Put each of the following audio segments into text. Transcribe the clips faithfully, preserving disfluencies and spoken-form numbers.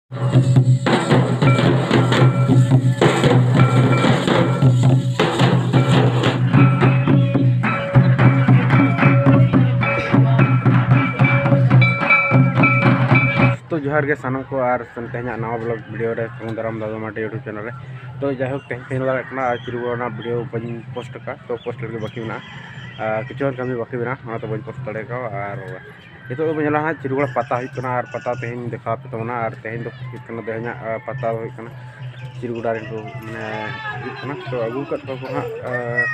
ᱛᱚ ᱡᱚᱦᱟᱨ ᱜᱮ ᱥᱟᱱᱟᱢ ᱠᱚ, ᱟᱨ ᱛᱮᱦᱮᱧᱟᱜ ᱱᱟᱣᱟ vlog video ᱨᱮ ᱥᱟᱹᱜᱩᱱ ᱫᱟᱨᱟᱢ ᱫᱟᱫᱟ ᱢᱟᱨᱰᱤ YouTube channel ᱨᱮ᱾ ᱛᱚ ᱡᱟᱭᱦᱳᱠ, ᱛᱮᱦᱮᱧ ᱯᱮ ᱧᱮᱞ ᱫᱟᱲᱮᱭᱟᱜ ᱠᱟᱱᱟ ᱟᱨ ᱪᱤᱨᱩ ᱨᱮᱱᱟᱜ video ᱵᱟᱹᱧ post ᱟᱠᱟᱫ, ᱛᱚ post ᱞᱟᱹᱜᱤᱫ ᱵᱟᱹᱠᱤ ᱢᱮᱱᱟᱜᱼᱟ᱾ ᱟᱨ ᱠᱤᱪᱷᱩᱜᱟᱱ ᱠᱟᱹᱢᱤ ᱵᱟᱹᱠᱤ ᱢᱮᱱᱟᱜᱼᱟ, ᱚᱱᱟᱛᱮ ᱵᱟᱹᱧ post ᱫᱟᱲᱮ ᱠᱟᱣᱟ᱾ ᱟᱨ ᱱᱤᱛᱚᱜ ᱫᱚᱵᱚᱱ ᱧᱮᱞᱟ ᱦᱟᱸᱜ ᱪᱤᱨᱩᱜᱚᱲᱟ ᱯᱟᱛᱟ ᱦᱩᱭᱩᱜ ᱠᱟᱱᱟ, ᱟᱨ ᱯᱟᱛᱟ ᱛᱮᱦᱮᱧ ᱫᱮᱠᱷᱟᱣ ᱟᱯᱮ ᱛᱟᱵᱚᱱᱟ᱾ ᱟᱨ ᱛᱮᱦᱮᱧ ᱫᱚ ᱦᱩᱭᱩᱜ ᱠᱟᱱᱟ, ᱛᱮᱦᱮᱧᱟᱜ ᱟᱨ ᱯᱟᱛᱟ ᱫᱚ ᱦᱩᱭᱩᱜ ᱠᱟᱱᱟ ᱪᱤᱨᱩᱜᱚᱲᱟ ᱨᱮᱱ ᱠᱚ, ᱢᱟᱱᱮ, ᱦᱩᱭᱩᱜ ᱠᱟᱱᱟ᱾ ᱛᱚ ᱟᱹᱜᱩ ᱟᱠᱟᱫ ᱠᱚᱣᱟ ᱠᱚ ᱦᱟᱸᱜ, ᱟᱨ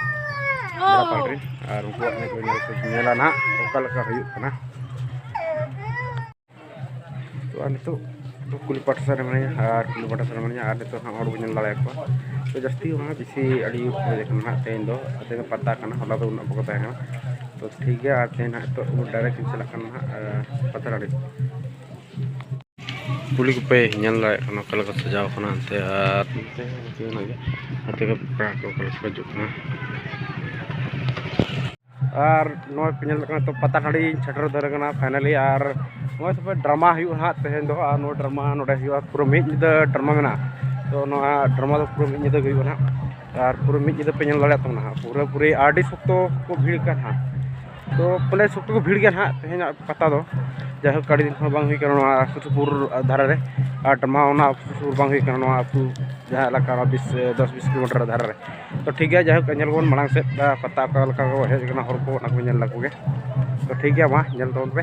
ᱵᱮᱲᱟ ᱯᱟᱦᱴᱟ ᱨᱮ, ᱟᱨ ᱩᱱᱠᱩᱣᱟᱜ ᱮᱱᱮᱡ ᱠᱚ ᱧᱮᱞ ᱠᱚ ᱧᱮᱞᱟ ᱱᱟᱦᱟᱜ ᱚᱠᱟ ᱞᱮᱠᱟ ᱦᱩᱭᱩᱜ ᱠᱟᱱᱟ᱾ ᱛᱚ ᱟᱨ ᱱᱤᱛᱚᱜ ᱫᱚ ᱠᱩᱞᱦᱤ ᱯᱟᱦᱴᱟ ᱥᱮᱫ ᱨᱮ ᱢᱮᱱᱟᱧᱟ, ᱟᱨ ᱠᱩᱞᱦᱤ ᱯᱟᱦᱴᱟ ᱥᱮᱫ ᱨᱮ ᱢᱮᱱᱟᱧᱟ, ᱟᱨ ᱱᱤᱛᱚᱜ ᱦᱟᱸᱜ ᱦᱚᱲ ᱵᱚᱱ ᱧᱮᱞ ᱫᱟᱲᱮᱭᱟᱠᱚᱣᱟ᱾ ᱛᱚ ᱡᱟᱹᱥᱛᱤ ᱚᱱᱟ ᱵᱮᱥᱤ ᱟᱹᱰᱤ ᱦᱚᱲ ᱠᱟᱱᱟ ᱦᱟᱸᱜ ᱛᱮᱦᱮᱧ ᱫᱚ, ᱟᱨ ᱛᱮᱦᱮᱧ ᱫᱚ ᱯᱟᱛᱟ ᱠᱟᱱᱟ, ᱦᱚᱞᱟ ᱫᱚ ᱩᱱᱟᱹᱜ ᱵᱟᱠᱚ ᱛᱟᱦᱮᱸ ᱠᱟᱱᱟ᱾ ᱛᱚ ᱴᱷᱤᱠ ᱜᱮᱭᱟ, ᱟᱨ ᱛᱮᱦᱮᱧ ᱦᱟᱸᱜ ᱱᱤᱛᱚᱜ direct ᱤᱧ ᱪᱟᱞᱟᱜ ᱠᱟᱱᱟ ᱦᱟᱸᱜ, ᱟᱨ ᱯᱟᱛᱟ ᱴᱟᱺᱰᱤ᱾ ᱠᱩᱞᱦᱤ ᱠᱚᱯᱮ ᱧᱮᱞ ᱫᱟᱲᱮᱭᱟᱜ ᱠᱟᱱᱟ ᱚᱠᱟ ᱞᱮᱠᱟ ᱥᱟᱡᱟᱣ ᱠᱟᱱᱟ ᱮᱱᱛᱮ, ᱟᱨ ᱱᱚᱛᱮ ᱦᱚᱸ ᱱᱚᱛᱮ ᱢᱮᱱᱟᱜ ᱜᱮᱭᱟ, ᱱᱚᱛᱮ ᱠᱚ ᱯᱮᱲᱟ ᱠᱚ ᱚᱠᱟ ᱞᱮᱠᱟ ᱠᱚ ᱦᱤᱡᱩᱜ ᱠᱟᱱᱟ᱾ ᱟᱨ ᱱᱚᱣᱟ ᱯᱮ ᱧᱮᱞ ᱫᱟᱲᱮᱭᱟᱜ ᱠᱟᱱᱟ, ᱛᱚ ᱯᱟᱛᱟ ᱴᱟᱺᱰᱤᱧ ᱥᱮᱴᱮᱨ ᱩᱛᱟᱹᱨ ᱟᱠᱟᱱᱟ finally᱾ ᱟᱨ ᱱᱚᱜᱼᱚᱭ ᱛᱚᱵᱮ drama ᱦᱩᱭᱩᱜᱼᱟ ᱦᱟᱸᱜ ᱛᱮᱦᱮᱧ ᱫᱚ, ᱟᱨ ᱱᱚᱣᱟ drama ᱱᱚᱰᱮ ᱦᱩᱭᱩᱜᱼᱟ, ᱯᱩᱨᱟᱹ ᱢᱤᱫ ᱧᱤᱫᱟᱹ drama ᱢᱮᱱᱟᱜᱼᱟ᱾ ᱛᱚ ᱱᱚᱣᱟ drama ᱫᱚ ᱯᱩᱨᱟᱹ ᱢᱤᱫ ᱧᱤᱫᱟᱹ ᱜᱮ ᱦᱩᱭᱩᱜᱼᱟ ᱦᱟᱸᱜ, ᱟᱨ ᱯᱩᱨᱟᱹ ᱢᱤᱫ ᱧᱤᱫᱟᱹ ᱯᱮ ᱧᱮᱞ ᱫᱟᱲᱮᱭᱟᱜ ᱛᱟᱵᱚᱱᱟ ᱦᱟᱸᱜ᱾ ᱯᱩᱨᱟᱹ ᱯᱩᱨᱤ ᱟᱹᱰᱤ ᱥᱚᱠᱛᱚ ᱠᱚ ᱵᱷᱤᱲ ᱠᱟᱱ ᱦᱟᱸᱜ, ᱛᱚ ᱯᱟᱞᱮ ᱥᱚᱠᱛᱚ ᱠᱚ ᱵᱷᱤᱲ ᱜᱮᱭᱟ ᱦᱟᱸᱜ ᱛᱮᱦᱮᱧᱟᱜ ᱯᱟᱛᱟ ᱫᱚ᱾ ᱡᱟᱭᱦᱳᱠ, ᱟᱹᱰᱤ ᱫᱤᱱ ᱠᱷᱚᱱ ᱵᱟᱝ ᱦᱩᱭ ᱠᱟᱱᱟ ᱱᱚᱣᱟ ᱥᱩᱨ ᱥᱩᱯᱩᱨ ᱫᱷᱟᱨᱮ ᱨᱮ, ᱟᱨ drama ᱚᱱᱟ ᱥᱩᱨ ᱥᱩᱯᱩᱨ ᱵᱟᱝ ᱦᱩᱭ ᱠᱟᱱᱟ ᱱᱚᱣᱟ ᱟᱹᱛᱩ ᱡᱟᱦᱟᱸ ᱮᱞᱟᱠᱟ, ᱚᱱᱟ ᱵᱤᱥ, ᱫᱚᱥ ᱵᱤᱥ ᱠᱤᱞᱳᱢᱤᱴᱟᱨ ᱫᱷᱟᱨᱮ ᱨᱮ᱾ ᱛᱚ ᱴᱷᱤᱠ ᱜᱮᱭᱟ, ᱡᱟᱭᱦᱳᱠ, ᱧᱮᱞ ᱵᱚᱱ ᱢᱟᱲᱟᱝ ᱥᱮᱫ, ᱟᱨ ᱯᱟᱛᱟ ᱚᱠᱟ ᱞᱮᱠᱟ ᱠᱚ ᱦᱮᱡ ᱟᱠᱟᱱᱟ ᱦᱚᱲ ᱠᱚ, ᱚᱱᱟ ᱠᱚ ᱧᱮᱞ ᱞᱟᱠᱚ ᱜᱮ᱾ ᱛᱚ ᱴᱷᱤᱠ ᱜᱮᱭᱟ, ᱢᱟ ᱧᱮᱞ ᱛᱟᱵᱚᱱ ᱯᱮ᱾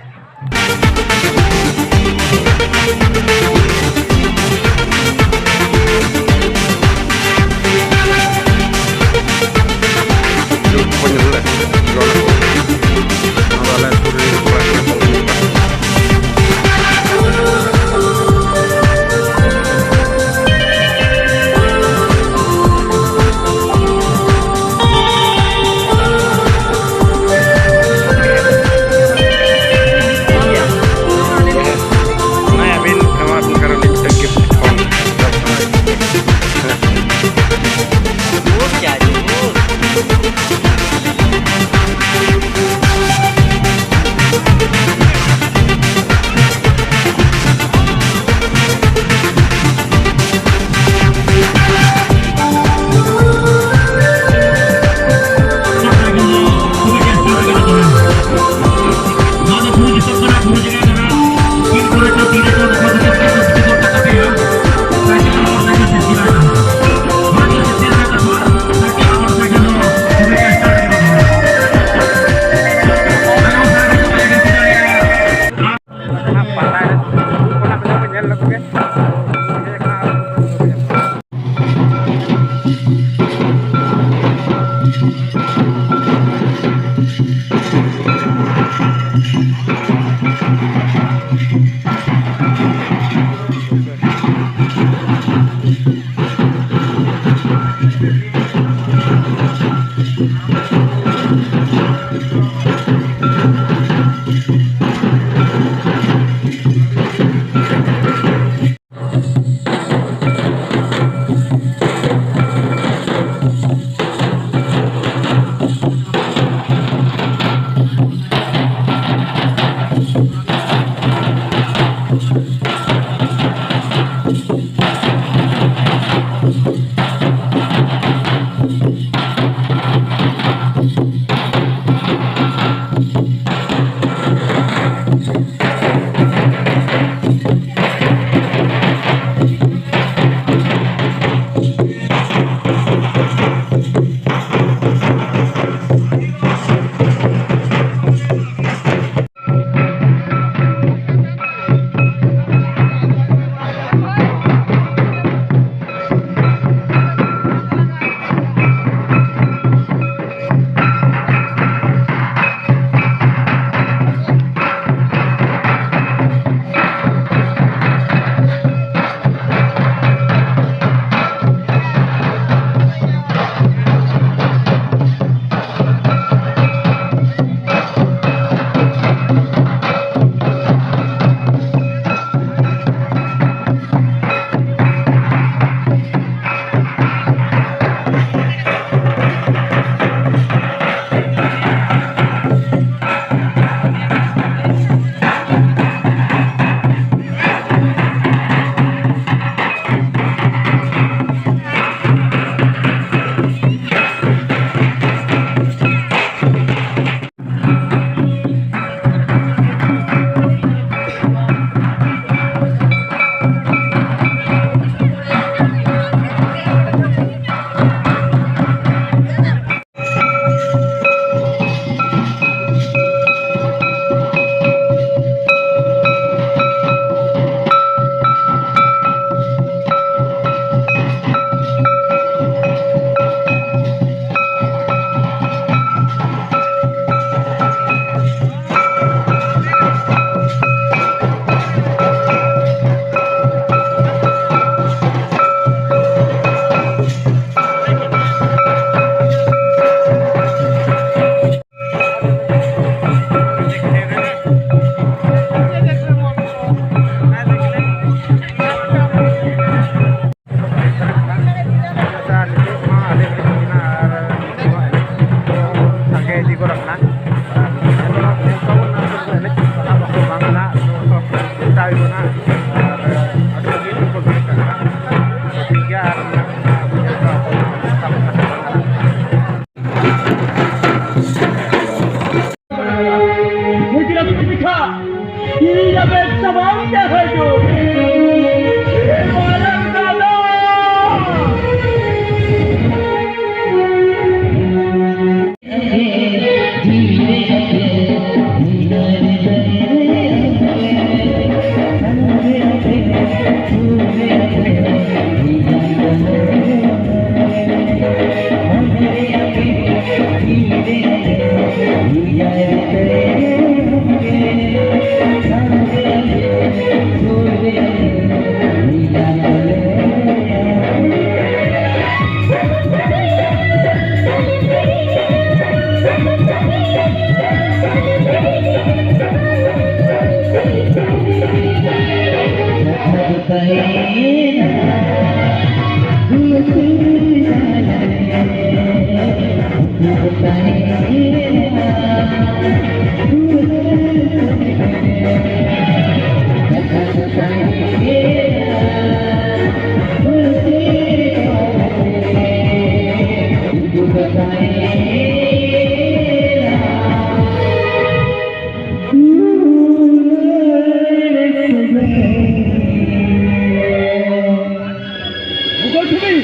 ᱵᱩᱡᱷᱟᱹᱣ ᱠᱮᱫᱟᱹᱧ᱾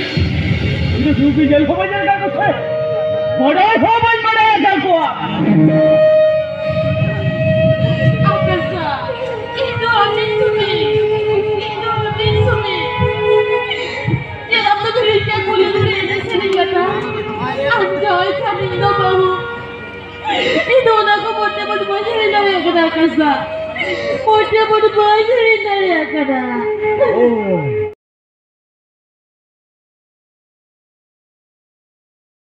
ᱤᱧ ᱫᱚ ᱥᱩᱠᱨᱤ ᱧᱮᱞ ᱦᱚᱸ ᱵᱟᱹᱧ ᱧᱮᱞ ᱟᱠᱟᱫ ᱠᱚ ᱛᱟᱦᱮᱸᱫ, ᱵᱟᱰᱟᱭ ᱦᱚᱸ ᱵᱟᱹᱧ ᱵᱟᱰᱟᱭ ᱟᱠᱟᱫ ᱠᱚᱣᱟ᱾ ᱟᱠᱟᱥᱟ, ᱤᱧ ᱫᱚ ᱟᱹᱰᱤ ᱥᱩᱠᱨᱤ, ᱤᱧ ᱫᱚ ᱟᱹᱰᱤ ᱥᱩᱠᱨᱤ᱾ ᱪᱮᱫ ᱟᱢ ᱫᱚ ᱵᱷᱤᱲ ᱠᱮᱫ ᱠᱩᱞᱦᱤ ᱫᱷᱟᱨᱮ ᱮᱱᱮᱡ ᱥᱮᱨᱮᱧ ᱠᱟᱛᱷᱟ? ᱟᱢ ᱡᱟᱶᱟᱭ ᱠᱷᱟᱱ ᱤᱧ ᱫᱚ ᱵᱟᱹᱦᱩ᱾ ᱤᱧ ᱫᱚ ᱚᱱᱟ ᱠᱚ ᱢᱚᱴᱮ ᱢᱚᱴ ᱵᱟᱹᱧ ᱦᱤᱲᱤᱧ ᱫᱟᱲᱮᱭᱟᱜ ᱠᱟᱱᱟ, ᱟᱠᱟᱥᱟ᱾ ᱢᱚᱴᱮ ᱢᱚᱴ ᱵᱟᱹᱧ ᱦᱤᱲᱤᱧ ᱫᱟᱲᱮᱭᱟᱜ ᱠᱟᱱᱟ᱾ ᱳ,